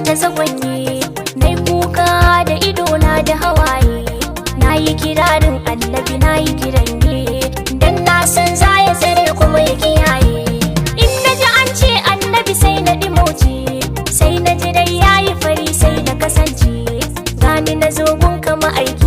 ta zagwanye. Na yi kuka da idona da hawaye. Na yi kirarin Annabi, na yi kiranye, dan na san za ya tsare kuma ya kiyaye. In na ji an ce Annabi, sai na ɗimoce, sai na ji dai yayi fari, sai na kasance gani na zo gun kama aiki.